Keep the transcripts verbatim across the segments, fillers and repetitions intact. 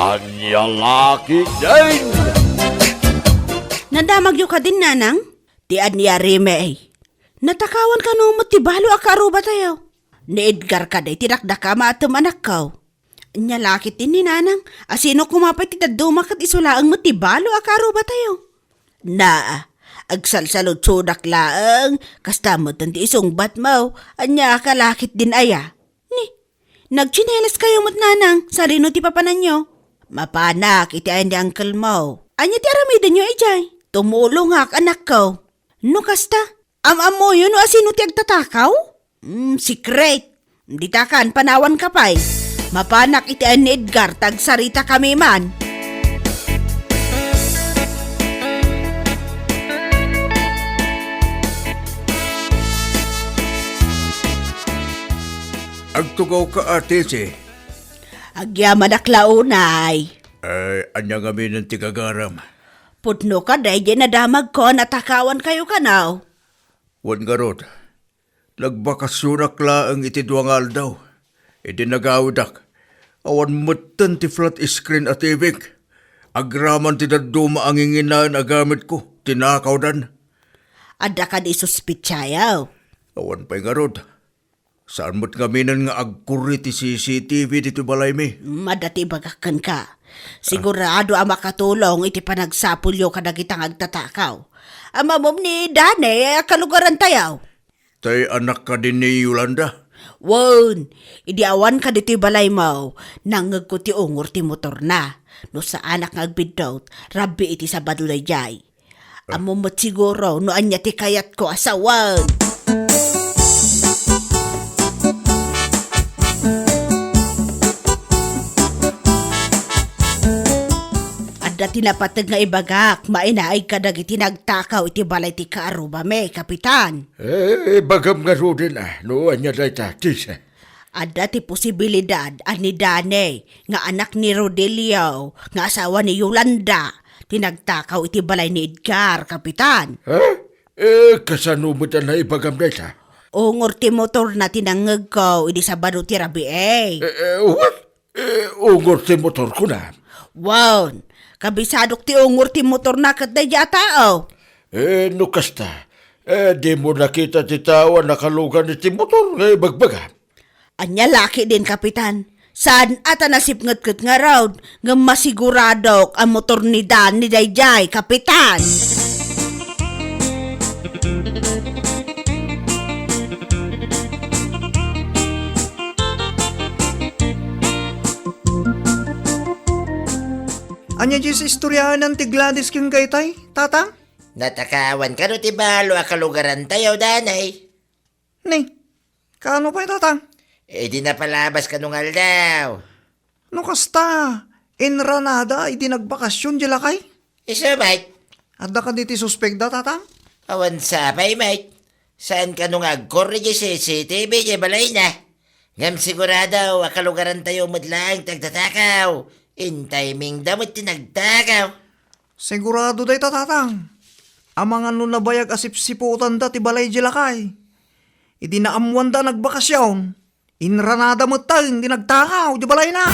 Ania la ketdin? Nadamagyo kadin, nanang? Ti aniarimi. Natakawan kano met ti balo a kaarubatayo. Ni Edgar kadi ti dakdakama a temmanakken. Ania la ketdin ni nanang, asino koma pay ti dadduma ket isu laeng met ti balo a kaarubatayo? Na, agsalsaludsodak laeng, kasta met ti isungbatmo, ania ka la ketdin aya? Ni, nagtsinelas kayo met nanang, sadino ti papananyo? Mapanak iti ayan ni uncle mo. Ania ti aramidenyo idiay? Tumulongak, anakko. No kasta, am-ammoyo no asino ti agtatakaw? Mm, secret. Ditakan, panawanka pay. Mapanak iti ayan ni Edgar, ta agsaritakami man. Agtugawka, Ate Che. Agyamanak la unay. Ay, ania ngamin ti gagaram? Pudno kadi diay nadamagko a natakawan kayo kano? Wen ngarud, nagbakasionak laeng iti dua nga aldaw. Idi nagawidak, awan metten ti flat screen a T V-k. Agraman ti dadduma a nginginaen a gamitko, tinakawdan. Adda kadi suspetsayo? Awan pay ngarud. Saan met ngaminen nga agkurri ti C C T V ditoy balaymi? Mm, adda ti ibagak kenka. Sigurado a makatulong iti panagsapulyo kadagita nga agtatakaw. Ammom ni Danny a kalugarantayo? Tay anak kadi ni Yolanda? Wen, idi awanka ditoy balaymo, nangngegko ti ungor ti motorna. No saanak nga agbiddut, rabbi iti Sabado daydiay. Ammom met siguro no ania ti kayatko a sawen. Adda ti napateg nga ibagak, mainaig kadagiti nagtakaw iti balay ti kaarrubami, Kapitan. Eh, ibagam ngaruden a, no ania dayta, Tisa. Adda ti posibilidad a ni Danny nga anak ni Rodelio nga asawa ni Yolanda ti nagtakaw iti balay ni Edgar, Kapitan. Ha? Eh, kasano met a naibagam dayta? Ungor ti motorna ti nangngegko idi Sabado ti rabii. Eh, eh, what? Eh, ungor ti motor, kunam? Wen, kabisadok ti ungor ti motorna ket daydiay a tao. Eh, no kasta, eh, dimo nakita ti tao a nakalugan iti motor nga ibagbagam? Ania la ketdin, Kapitan? Saan a ta nasipngetket ngarud, ngem masiguradok a motor ni Danny daydiay, Kapitan. Ania diay istoryaen ti Gladys kenka itay, Tatang? Natakawan kano ti balo a kalugarantayo, Danny? Ni, kaano pay, Tatang? Idi napalabas kano nga aldaw. No kasta, inranada idi nagbakasyon diay lakay? Isu met. Adda kadi ti suspekda, Tatang? Awan sapay met. Saan kano nga agkurri diay C C T V diay balayna? Ngem sigurado a kalugarantayo met laeng ti agtatakaw. In timingda met ti nagtakaw. Sigurado dayta, Tatang. Amangan no nabayag a sipsiputanda ti balay diay lakay. Idi naammoanda a nagbakasyon, inranada metten ti nagtakaw diay balayna.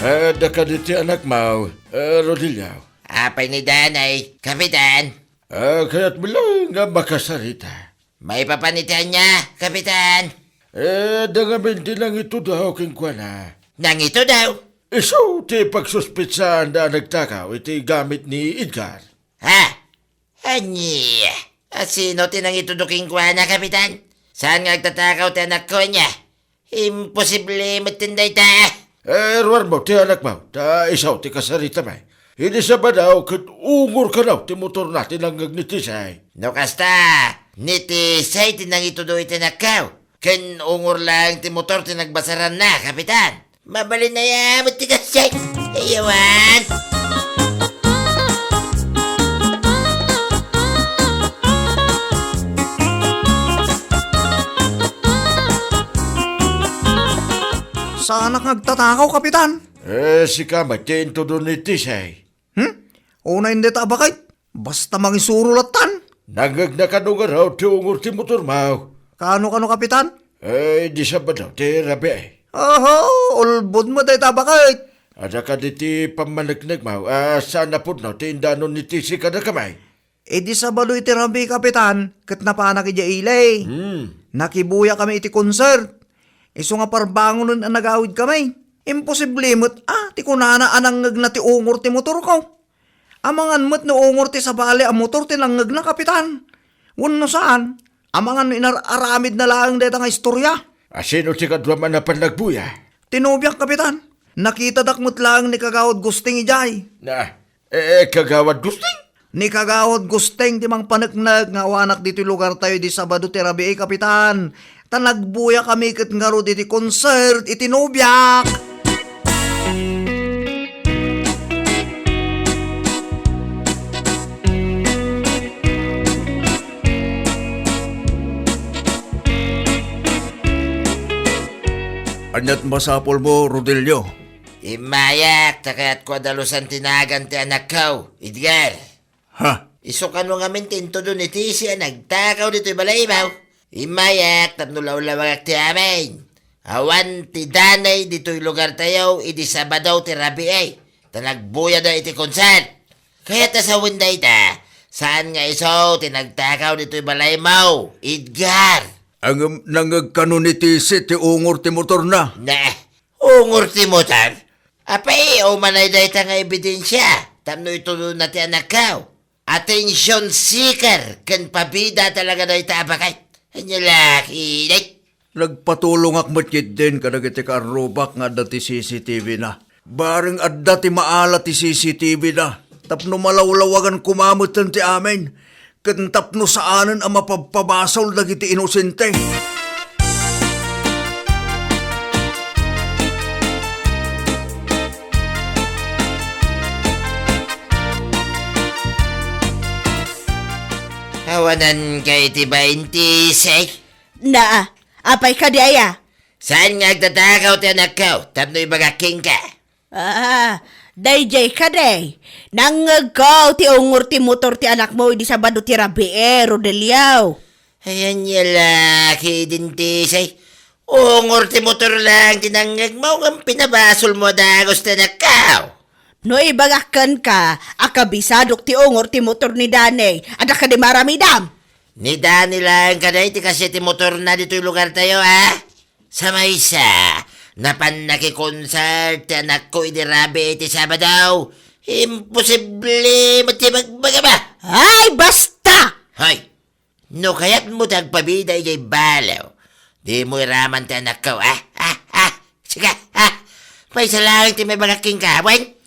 Adda kadi ti anakmo, eh, Rodilio? Apay ni Danny, Kapitan? Ah, kayatmo laeng nga makasarita. Maipapan iti ania, Kapitan? Eh, adda ngamin ti nangitudaw kenkuana. Nangitudaw? Isu ti pagsuspetsaanda a nagtakaw iti gamit ni Edgar. Ha? Ania? Asino ti nangitudo kenkuana, Kapitan? Saan nga agtatakaw ti anakko, ania? Imposible metten dayta. Eh, ruarmo ti anakmo, ta isu ti kasaritami. Idi Sabado ket ungor kano ti motorna ti nangngeg ni Tisay. No kasta, ni Tisay ti nangitudo iti anakko. Ken ungor laeng ti motor ti nagbasaranna, Kapitan. Mabalin aya met ti kasdiay. Ayawan. Saanak nga agtatakaw, Kapitan? Eh, sika met ti intudo ni Tisay. Hmm? Unay dayta a baket. Basta mangisuro lattan. Nangngegna kano ngarud ti ungor ti motormo? Kano, kano, Kapitan? Eh, idi Sabado ti rabii. Oho, ulbod met dayta, baket. Adda kadi ti pammaneknekmo a saan a pudno ti indanon ni Tisi kadakami? Idi Sabado iti rabii, Kapitan, ket napanak idiay ili. Hmm. Nakibuyakami iti concert. Isu nga parbangonen a nagawidkami. Imposible met a ti kunana a nangngegna ti ungor ti motorko. Amangan met no ungor ti sabali a motor ti nangngegna, Kapitan. Wenno saan, amangan no inar-aramidna laeng dayta nga istoria. A sino ti kaduam a napan nagbuya? Ti nobiak, Kapitan. Nakitadak met laeng ni Kagawad Gusting idiay. Na, eh, Kagawad Gusting? Ni Kagawad Gusting ti mangpaneknek nga awanak ditoy lugartayo idi Sabado ti rabii, Kapitan. Ta nagbuyakami ket ngarud iti concert iti nobiak. Ania't masapulmo, Rodelio? Immayak, ta kayatko a dalusan ti nagan ti anakko, Edgar. Ha? Isu kano ngamin ti intudo ni Tisi a nagtakaw ditoy balaymo? Immayak tapno lawlawagak ti amin. Awan ti danay ditoy lugartayo idi Sabado ti rabii, ta nagbuyada iti concert. Kayat a sawen dayta, saan nga isu ti nagtakaw ditoy balaymo, Edgar. Ngem nangngeg kano ni Tisi ti ungor ti motorna? Ne, ungor ti motor? Apay, umanay dayta nga ebidensia tapno itudona ti anakko. Attention seeker ken pabida talaga dayta a baket. Ania la ketdin? Nagpatulongak met ketdin kadagiti kaarrubak nga adda ti C C T V na. Bareng adda ti maala ti C C T V na tapno malawlawagan koma metten ti amin, ken tapno saanen a mapabpabasol dagiti inosente. Awananka iti baintis, eh? Na, apay kadi aya? Saan nga agtatakaw ti anakko tapno ibagak kenka? Ah, daydiay kadi. Nangngegko ti ungor ti motor ti anakmo idi Sabado ti rabii, Rodelio. Ay, ania la ketdin, Tisay? Ungor ti motor laeng ti nangngegmo ngem pinabasolmo a dagus ti anakko. No ibagak kenka a kabisadok ti ungor ti motor ni Danny, adda kadi maaramidam? Ni Danny laeng kadi ti kaasi ti motorna ditoy lugartayo, a? Sa maysa, napan nakikonsert ti anakko idi rabii iti Sabado. Imposible met ti ibagbagam a. Ay, basta! Hoy! No kayatmo ti agpabida idiay balo, dimo iraman ti anakko, a? A? A? Sika, a? Maysa laeng ti maibagak kenka, wen?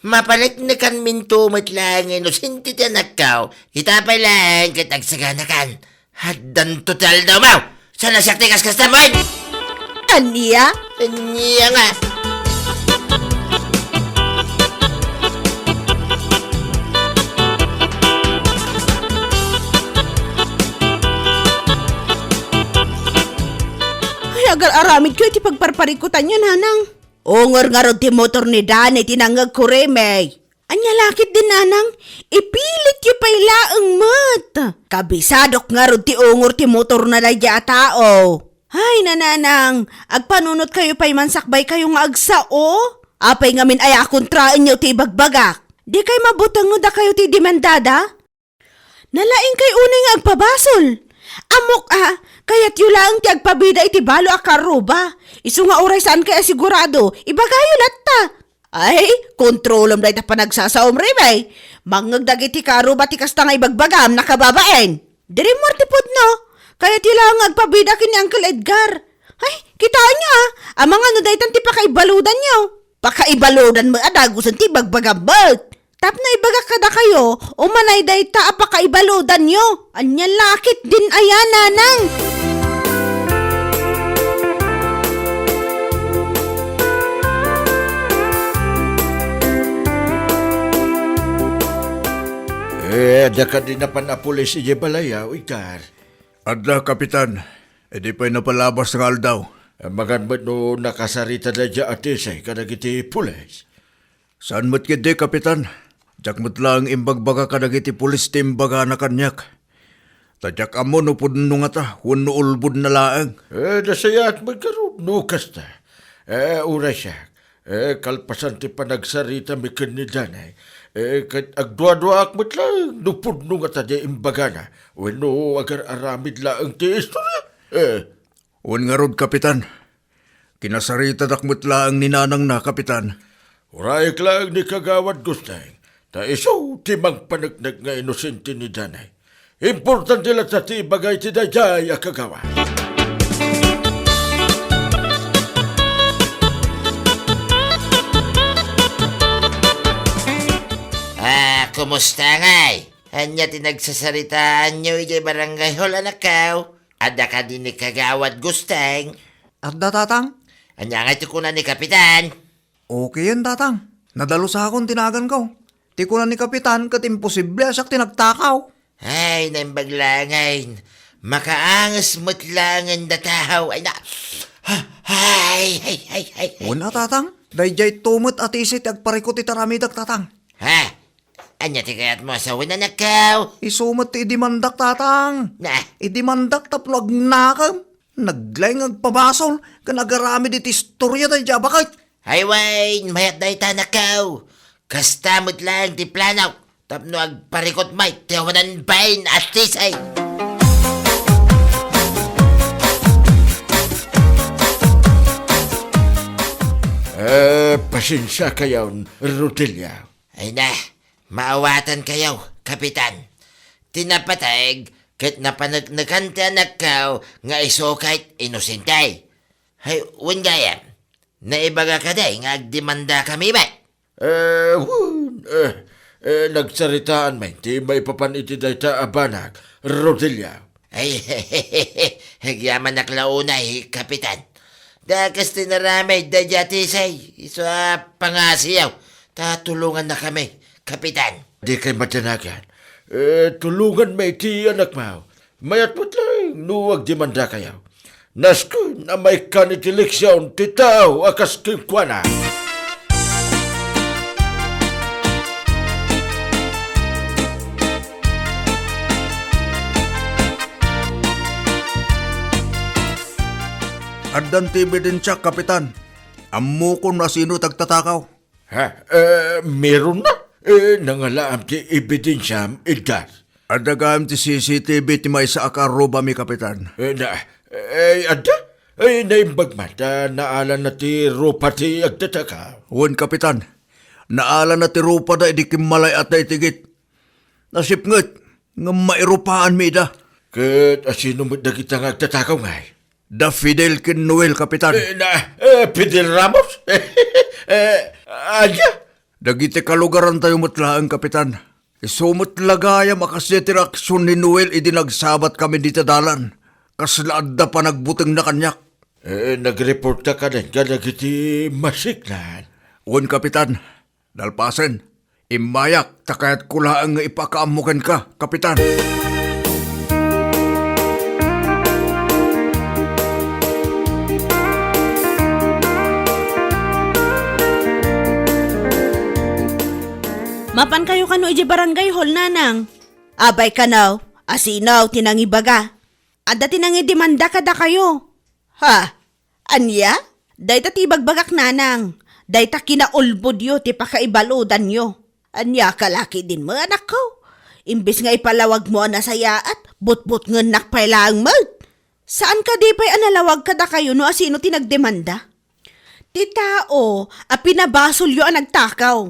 Mapaneknekanminto met laeng nga inosente ti anakko, ita pay laeng ket agsaganakan. Addanto ti aldawmo! Saan a siak ti kaskastam, wen? Ania? Ania nga? Ay, agar-aramidko iti pagparparikutanyo, nanang. Ungor ngarud ti motor ni Danny ti nangngegko, Remy. Ania la ketdin, nanang? Ipilityo pay laeng met. Kabisadok ngarud ti ungor ti motorna daydiay a tao. Ay, nananang, agpanunotkayo pay man sakbaykayo nga agsao. Apay ngamin aya a kontraenyo ti ibagbagak? Dikay mabuteng no dakayo ti demandada? Nalaingkay unay nga agpabasol. Ammok a, kayatyo laeng ti agpabida iti balo a karruba. Isu nga uray saankay a sigurado, ibagayo latta. Ay, kontrolam dayta panagsasaom, Remy. Mangngeg dagiti karruba ti kasta nga ibagbagam, nakababain. Diri mo ti pudno. Kayatyo laeng nga agpabida ken ni Uncle Edgar. Ay, kitaenyo a, amangan no daytan ti pakaibaludanyo. Pakaibaludan met a dagusen ti ibagbagam met. Tapno ibagak kadakayo, umanay dayta a pakaibaludanyo. Ania la ketdin aya, nanang? Eh, adda kadi napan a pulis idiay balay, a, Edgar? Adda, Kapitan. Idi pay napalabas nga aldaw. Amangan met no nakasarita daydiay a Tisay kadagiti pulis. Saan met ketdi, Kapitan. Diak met laeng imbagbaga kadagiti pulis ti imbagana kaniak. Ta diak ammo no pudno ngata wenno ulbodna laeng. Eh, nasayaat met ngarud no kasta. Eh, uray siak, eh, kalpasan ti panagsaritami ken ni Danay, eh, ket agduaduaak met laeng no pudno ngata diay imbagana wenno agar-aramid laeng ti istoria. Eh, Wen ngarud, Kapitan, kinasaritadak met laeng ni nanangna, Kapitan. Urayek laeng ni Kagawad Gusteng, ta isu ti mangpaneknek nga inosente ni Danay. Importante latta ti ibaga iti daydiay a kagawad. Ah, kumusta ngay? Ania ti nagsasaritaanyo idiay barangay hall, anakko? Adda kadi ni Kagawad Gusteng? Adda, Tatang. Ania ngay ti kuna ni Kapitan? Okayen, Tatang. Nadalusakon ti naganko. Ti kuna ni Kapitan ket imposible a siak ti nagtakaw. Ay, naimbag laengen. Makaanges met laengen dataw. Ay, na. Ay, ay, ay, ay, ay. Wen a, Tatang. Daydiay to met a tisi ti agparikut iti aramidek, Tatang. Ha? Ania ti kayatmo a sawen, anakko? Isu met ti idimandak, Tatang. Na? Idimandak tapno agnakem. Naglaing nga agpabasol ken agaramid iti istoria daydiay a baket. Ay wen, mayat dayta, anakko. Kasta met laeng ti plano tapno agparikut met ti awanan bain a tisi. Eh, pasensiakayon, Rodelia. Ay na, maawatankayo, Kapitan. Ti napateg ket napaneknekan ti anakko nga isu ket inosente. Hay, wen gayam, naibaga kadi nga agdemandakami met? Eh, wen, eh, eh, nagsaritaan met ti maipapan iti dayta a banag, Rodelia. Ay, agyamanak la unay, Kapitan. Dakes ti naramid daydiay a tisi, isu a pangasiyo, ta tulongannakami, Kapitan. Dikay madanagan. Eh, tulonganmi ti anakmo. Mayat met laeng no agdemandakayo. Nasken a maikkan iti leksion ti tao a kas kenkuana. Addan ti ebidensiak, Kapitan. Ammokon no asino ti agtatakaw. Ha? Eh, meron na? Eh, nangalaam ti ebidensiam, Edgar? Adda gayam ti C C T V ti maysa a kaarrubami, Kapitan. Eh, na, eh, adda? Eh, naimbag man ta naalana ti rupa ti agtatakaw. Wen, Kapitan. Naalana ti rupada idi kimmalay-atda iti gate. Nasipnget, ngem mairupaanmi ida. Ket asino met dagita nga agtatakaw ngay? Da Fidel ken Noel, Kapitan. Eh, na, eh, Fidel Ramos? Eh, ania? Dagiti kalugarantayo met laeng, Kapitan. Isu met la gayam a kasdiay ti reaksion ni Noel idi nagsabatkami dita dalan. Kasla adda panagbutengna kaniak. Eh, nagreportka kadi kadagiti masiknan? Wen, Kapitan. Nalpasen, immayak ta kayatko laeng nga ipakaammo kenka, Kapitan. Mapankayo kano idiay barangay hall, Nanang? Abay kano, asino ti nangibaga? Adda ti nangidemanda kadakayo. Ha? Ania? Dayta ti ibagbagak, Nanang. Dayta kinaulbodyo ti pakaibaludanyo. Ania ka la ketdin met, anakko? Imbes nga ipalawagmo a nasayaat, butbutngennak pay laeng met. Saan kadi pay a nalawag kadakayo no asino ti nagdemanda? Ti tao a pinabasolyo a nagtakaw.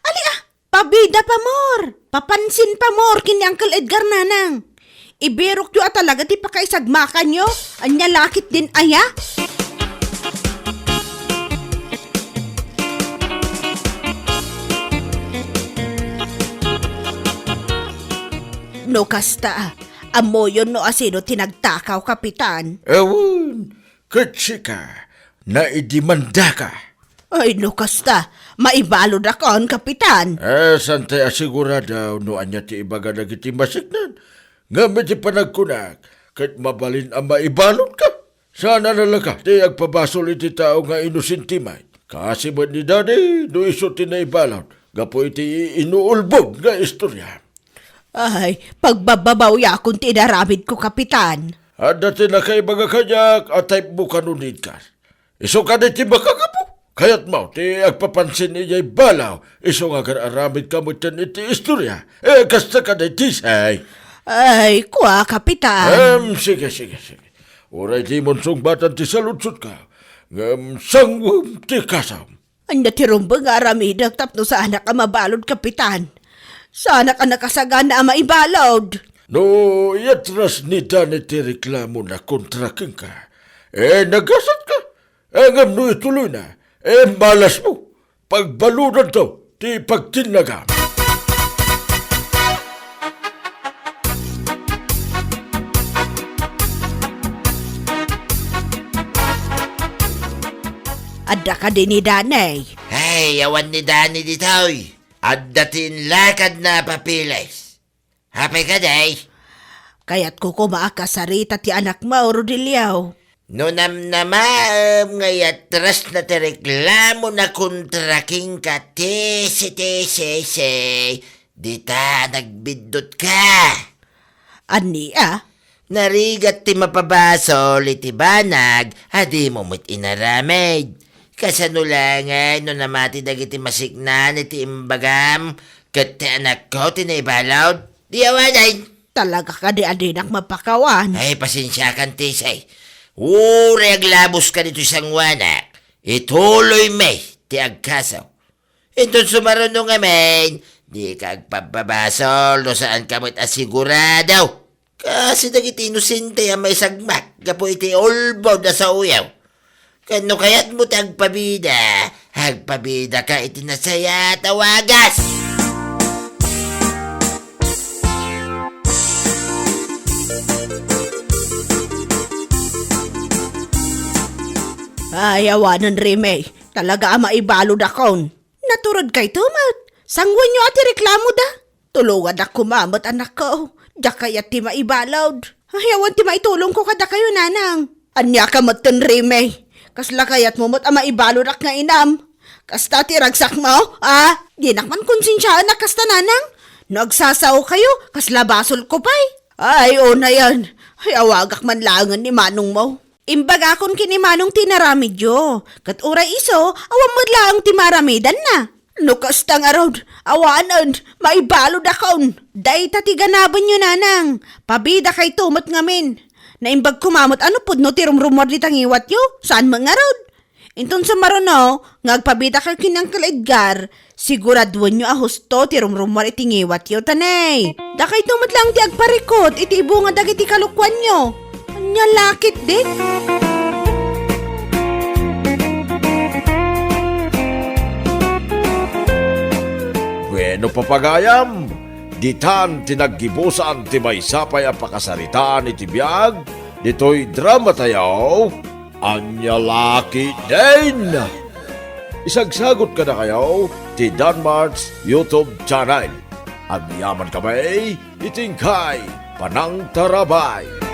Ali a, pabida pamor! Papansin pamor ken ni Uncle Edgar, Nanang. Ibirokyo a talaga ti pakaisagmakanyo. Ania la ketdin aya? No kasta, ammoyon no asino ti nagtakaw, Kapitan? Awan, ket sika, naidemandaka. Ay, no kasta, maibaludakon, Kapitan. Eh, saan tay asigurado no ania ti ibaga dagiti masiknan? Ngem iti panagkunak, ket mabalin a maibaludka. Saan a nalaka ti agpabasol iti tao nga inosente met. Kaasi met ni Daddy, no isu ti naibalud, gapu iti inuulbod nga istoria. Ay, pagbababawayakon ti inaramidko, Kapitan. Adda ti nakaiba nga kaniak a typemo kano ni Edgar. Isu kadi ti makagapu. Kayatmo ti agpapansin idiay balaw, isu nga agar-aramidka metten iti istoria. Eh, kasta kadi, Tisay? Ay, kua, Kapitan. Em, sige, sige, sige. Uray dimon sungbatan ti saludsodko, ngem sanguem ti kasam. Ania ti rumbeng nga aramidek tapno saanak a mabalud, Kapitan? Saanak a nakasagana a maibalud. No iatras ni Dani ti reklamona kontra kenka, eh, nagasatka. Eh, ngem no ituloyna, eh, malasmo. Pagbaludanto ti pagtinnagam. Adda kadi ni Dani? Ay, awan ni Dani ditoy. Adda ti inlakadna a papeles. Apay kadi? Kayatko koma a kasarita ti anakmo, Rodelio. No namnamaem nga iatras na ti reklamona kontra kenka, Tisi, Tisi, dita nagbiddutka. Ania? Narigat ti mapabasol iti banag a dimo met inaramid. Kasano la ngay no namati dagiti masiknan iti imbagam ket ti anakko ti naibalud? Di awanen. Talaga kadi a dinak mapakawan? Ay, pasensiakan, Tisay. Uray aglaboska ditoy sanguanak, ituloymi ti agkaso. Inton sumaruno ngamin, dika agpabbabasol no saanka met a sigurado. Kas dagiti inosente a maisagmak gapu iti ulbod a saoyo. Ken no kayatmo ti agpabida, agpabidaka iti nasayaat a wagas. Ay, awanen, Reme. Talaga a maibaludakon. Naturedkayto met. Sanguenyo a ti reklamoda. Tulongadak koma met, anakko. Diak kayat ti maibalud. Ay, awan ti maitulongko kadakayo, nanang. Ania ka metten, Reme? Kasla kayatmo met a maibaludak nga inam? Kasta ti ragsakmo, a? Dinak man konsensiaan a kasta, nanang. No agsasaokayo, kasla basolko pay. Ay, unayen. Ay, awagak man laengen ni manongmo. Imbagakon ken ni Manong ti inaramidyo, ket uray isu, awan met laeng ti maaramidanna. No kasta ngarud, awanen, maibaludakon. Dayta ti ganabenyo, nanang. Pabidakayto met ngamin. Naimbag koma met a no pudno ti rumrumuar dita ngiwatyo, saan met ngarud? Inton sumaruno nga agpabidakayo ken ni Uncle Edgar, siguraduenyo a husto ti rumrumuar iti ngiwatyo, tanay. Dakayto met laeng ti agparikut iti ibunga dagiti kalokuanyo. Ania la ketdi? Bueno, papagayam, ditan ti naggibusan ti maysa pay a pakasaritaan iti biag ditoy dramatayo. Ania la ketdin? Isagsagut kadakayo ti Danmart's YouTube channel. Agyaman kami iti inkay panangtarabay.